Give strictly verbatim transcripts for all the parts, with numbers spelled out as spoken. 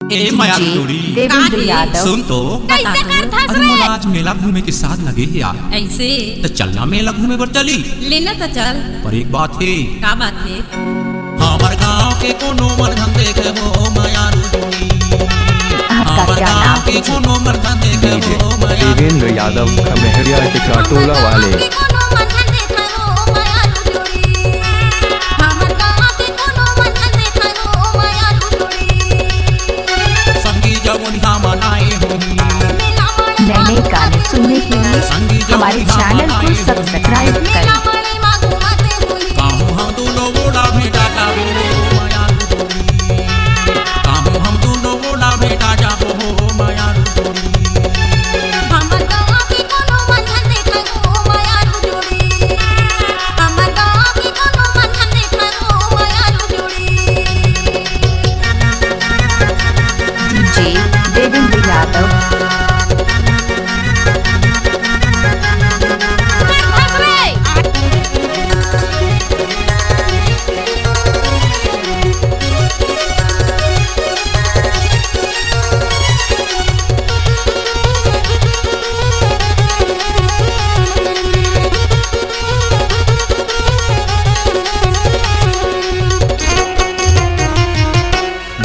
ए मया जी, टुरी। देवेंद्र का हे? यादव। सुन तो। कइसे करथस अरे रे? मोला आज मेला घूमे के साथ लगे हे यार। अइसे? त चलना मेला घूमे बर चली। लेना त चल। पर एक बात हे। का बात हे? हमर गांव के कोनो मन हम देखे हो मया टुरी। आपका हमर क्या गांव नाम के है जी? कोनो मन हम देखे हो मया टुरी। देवेंद्र यादव, खमेहरिया टिकाटोला वाले। नए नए गाने सुनने के लिए हमारे चैनल को सब्सक्राइब करें। डीजे देवेंद्र यादव।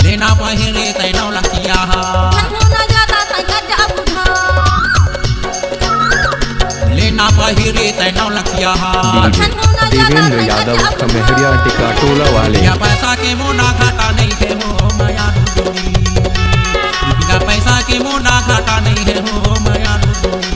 लेना पहिरे तै नौलखिया हा। लेना पहिरे तै नौलखिया हा। डीजे देवेंद्र यादव खमेहरिया टिकाटोला वाले। या पैसा के मोना घाटा नहीं है हो मया टुरी। या पैसा के मोना घाटा नहीं है हो मया टुरी।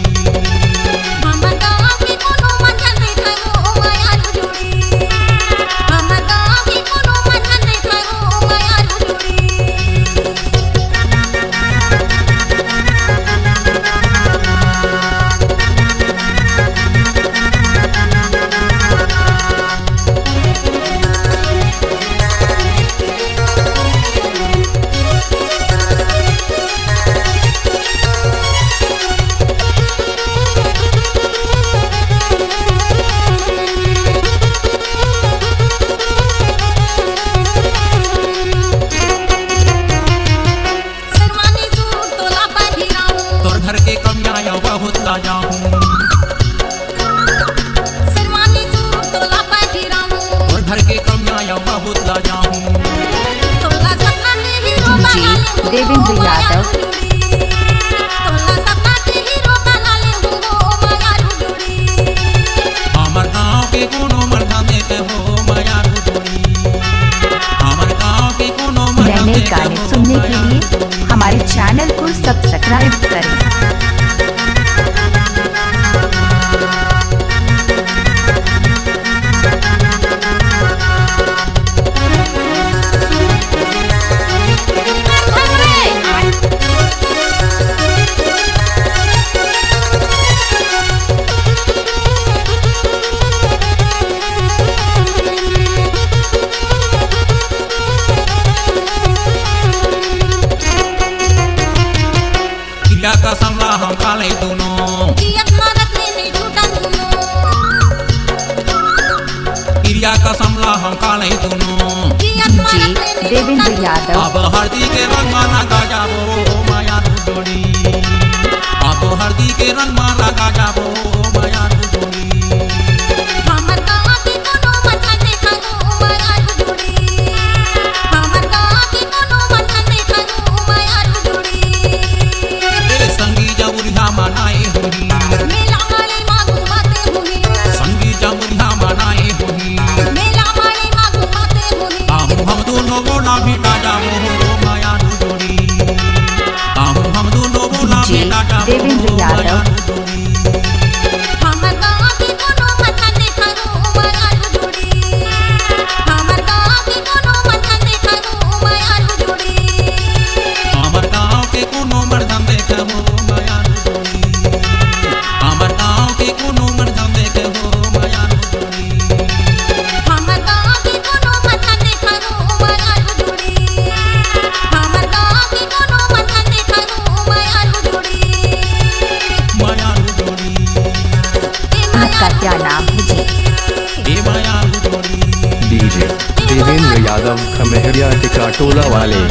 शेरवानी सूट तोला पहिराऊं। तोर घर के कमिया या बहुत ला जाऊं। शेरवानी सूट तोला पहिराऊं। तोर घर के कमिया या बहुत ला जाऊं। तोला सपना के हीरो डीजे बना ले देवेंद्र यादव। तोला सपना के हीरो बना ले हो मया टुरी। हमर गांव के कोनो मर्दा में हो मया टुरी। नए नए गाने सुनने के लिए हमारे चैनल को सब्सक्राइब करें। किरिया कसम ला हम खा ले दुनो। जियत मरत में नहीं छूटन दुनो। किरिया कसम ला हम खा ले दुनो। जियत मरत में नहीं देवेंद्र छूटन दुनो। यादव। अब हरदी के रंग मा रंगा जाबो मया टुरी। अब हरदी के रंग मा रंगा जाबो मया टुरी। हमर गाँव के कोनो मन देखाबो मया टुरी। हमर गाँव के कोनो मन देखाबो मया टुरी। ए संगी जमुरिया मनाए होही। मेला माले मा घूमत होही। संगी जमुरिया मनाए होही। मेला माले मा घूमत होही। ताहू हम दुनो बोला भेटा जाबो हो मया टुरी। ताहू हम दुनो बोला डीजे भेटा जाबो देवेंद्र हो यादव। मया टुरी। हमर गाँव के कोनो मन देखाबो मया टुरी। हमर गाँव के कोनो मन देखाबो मया टुरी। हमर गाँव के कोनो मर्दन देखे हो मया टुरी। हमर गाँव के कोनो मर्दन देखे हो मया टुरी। हमर गाँव के कोनो मर्दन देखे हो मया टुरी। हमर गाँव के कोनो मर्दन देखे हो मया टुरी। मया टुरी। आपका क्या नाम है जी? ए मया टुरी। डीजे देवेंद्र यादव खमेहरिया टिकाटोला वाले।